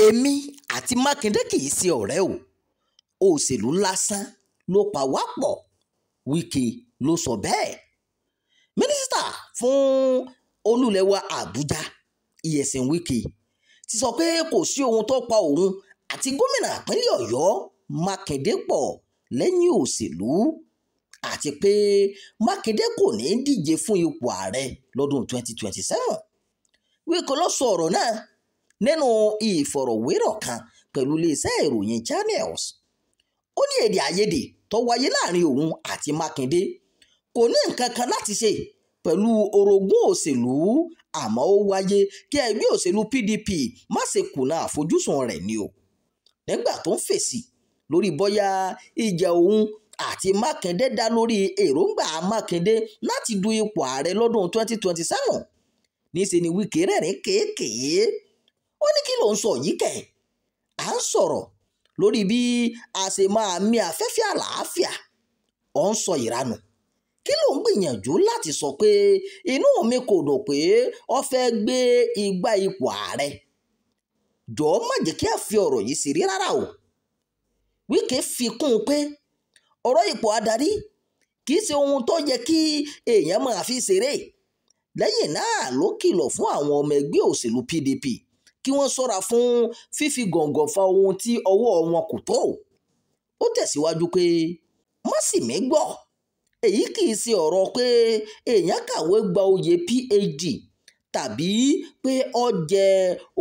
Èmi àti Mákindé kì í ṣe ọ̀rẹ́ o, òṣèlú lásán ló pa wá pọ̀, Wike ló sọ bẹ́ẹ̀. Mínísítà fún olúlẹ̀wà Àbújá Nyesom Wike ti sọ pé kò sí ohun tó pa òun àti gómìnà ìpínlẹ̀ Ọ̀yọ́ Mákindé pọ̀ lẹ́yìn òṣèlú, àti pé Mákindé kò ní í díje fún ipò ààrẹ lọ́dún 2027. Wike ló sọ ọ̀rọ̀ náà nínú ìfọ̀rọ̀wérọ̀ kan pẹ̀lú iléeṣẹ́ ìròyìn Channels. Ó ní èdè àìyedè tó wáyé láàrin òun àti Mákindé kò ní nǹkan kan láti ṣe pẹ̀lú orogún òṣèlú, àmọ́ ó wáyé kí ẹgbẹ́ òṣèlú PDP má ṣe kùnà àfojúsùn rẹ̀ ni o. Nígbà tó ń fèsì lórí bóyá ìjà òun àti Mákindé dá lórí èròǹgbà Mákindé láti du ipò ààrẹ lọ́dún 2027, níṣe ni Wike rẹ́rìn kéékèé. Ó ní kí ló ń sọ yìí kẹ̀? À ń sọ̀rọ̀ lórí bí a ṣe máa mí afẹ́fẹ́ àlàáfíà, ò ń sọ ìranù. Kí ló ń gbìyànjú láti sọ pé inú mi kò dùn pé ó fẹ́ gbé igbá ipò ààrẹ? Jọ̀ọ́ má jẹ́ kí a fi ọ̀rọ̀ yìí ṣeré rárá o. Wike fi kún un pé ọ̀rọ̀ ipò adarí kì í ṣe ohun tó yẹ kí èèyàn máa fi ṣeré. Lẹ́yìn náà ló kìlọ̀ fún àwọn ọmọ ẹgbẹ́ òṣèlú PDP kí wọ́n ṣọ́ra fún fífi gọ̀ǹgọ̀ fa ohun tí ọwọ́ wọn kò tó. Ó tẹ̀síwájú pé má sì mí gbọ́, èyí kì í ṣe ọ̀rọ̀ pé èèyàn kàwé gba oyè PhD tàbí pé ó jẹ́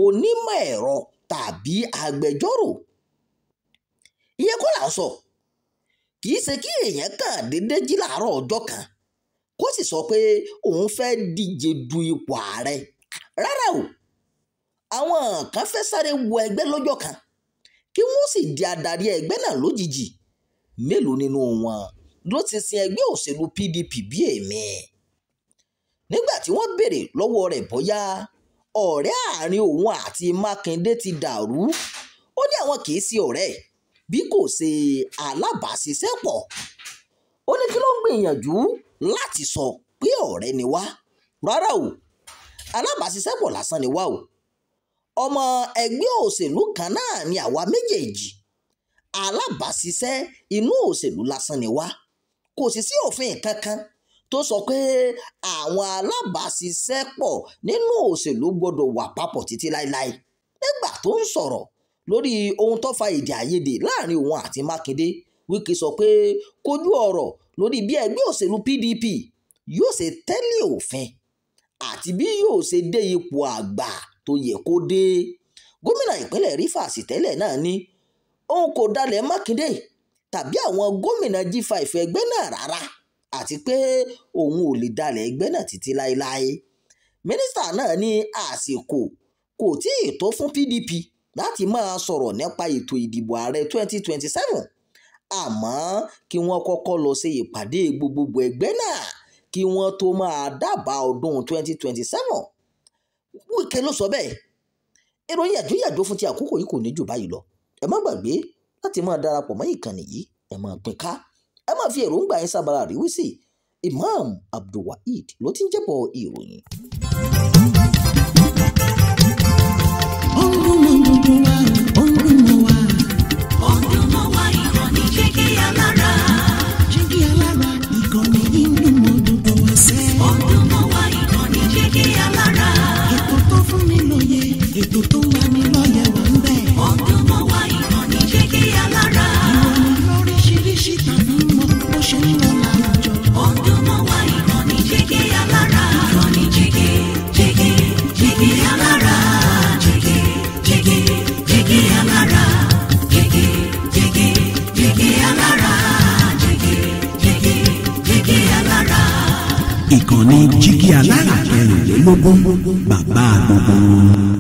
onímọ̀ ẹ̀rọ tàbí agbẹjọ́rò. Ìyẹn kọ́ là ń sọ. Kì í ṣe kí èèyàn kàn déédéé jí láàárọ̀ ọjọ́ kan kó sì sọ pé òun fẹ́ díje du ipò ààrẹ. Rárá o, àwọn kan fẹ́ sáré wọ ẹgbẹ́ lọ́jọ́ kan kí wọ́n sì di adarí ẹgbẹ́ náà lójijì. Mélòó nínú wọn ló ti sin ẹgbẹ́ òṣèlú PDP bí èmi? Nígbà tí wọ́n béèrè lọ́wọ́ rẹ̀ bóyá ọ̀rẹ́ àárín òun àti Mákindé ti dàrú, ó ní àwọn kì í ṣe ọ̀rẹ́ bí kò ṣe alábàáṣiṣẹ́pọ̀. Ó ní kí ló ń gbìyànjú láti sọ pé ọ̀rẹ́ ni wá? Rárá o, alábàáṣiṣẹ́pọ̀ lásán ni wá o. Ọmọ ẹgbẹ́ òṣèlú kan náà ni àwa méjèèjì. Alábàáṣiṣẹ́ inú òṣèlú lásán ni wá. Kò sì sí òfin kankan tó sọ pé àwọn alábàáṣiṣẹ́pọ̀ nínú òṣèlú gbọ́dọ̀ wà papọ̀ títí láéláé. Nígbà tó ń sọ̀rọ̀ lórí ohun tó fa èdè àìyedè láàrin òun àti Mákindé, Wike sọ pé kojú ọ̀rọ̀ lórí bí ẹgbẹ́ òṣèlú PDP yóò ṣe tẹ́lẹ̀ òfin àti bí yóò ṣe dé ipò àgbà tó yẹ kó dé. Gómìnà ìpínlẹ̀ Rivers tẹ́lẹ̀ náà ní òun kò dalẹ̀ Mákindé tàbí àwọn gómìnà G5 ẹgbẹ́ náà rárá, àti pé òun ò lè dalẹ̀ ẹgbẹ́ náà títí láéláé. Mínísítà náà ní àsìkò kò tí ì tó fún PDP láti máa sọ̀rọ̀ nípa ètò ìdìbò ààrẹ 2027, àmọ́ kí wọ́n kọ́kọ́ lọ ṣe ìpàdé gbogbogbò ẹgbẹ́ náà kí wọ́n tó máa dábàá ọdún 2027. Wike ló sọ bẹ́ẹ̀. Ìròyìn àjóyàjó fún ti àkókò yìí kò ní jù báyìí lọ. Ẹ má gbàgbé láti máa darapọ̀ mọ́ ìkànnì yìí, ẹ máa pín ká, ẹ máa fi èròǹgbà yín sábàrà àríwísí. Imam Abdulwaheed ló ti ń jẹ́bọ̀ ìròyìn. Ó ń dún mọ́ gbogbo wa, ó ń dún mọ́ wa. Ó ń dún mọ́ wa, ìkànnì Jígí Alára. Jígí Alára, ìkànnì yìí ń dún mọ́ gbogbo wa sẹ́. Ó ń dún mọ́ wa, ìkànnì Jígí Alára. Ètò tó fún ni lóye, ètò tó ń lani lọ́yẹ̀ wà ń bẹ̀. Ó ń dún mọ́ wa, ìkànnì Jígí Alára. Ìròyìn lóríṣiríṣi tàbí mọ́ bó ṣe ń lọ láwùjọ. Ó ń dún mọ́ wa, ìkànnì Jígí Alára. Ìkànnì Jígí, Jígí, Jígí Alára. Jígí, Jígí, Jígí Alára. Jígí, Jígí, Jígí Alára. Jígí, Jígí, Jígí Alára. Ìkànnì Jígí Alára 24, bàbá gbogbo wọn.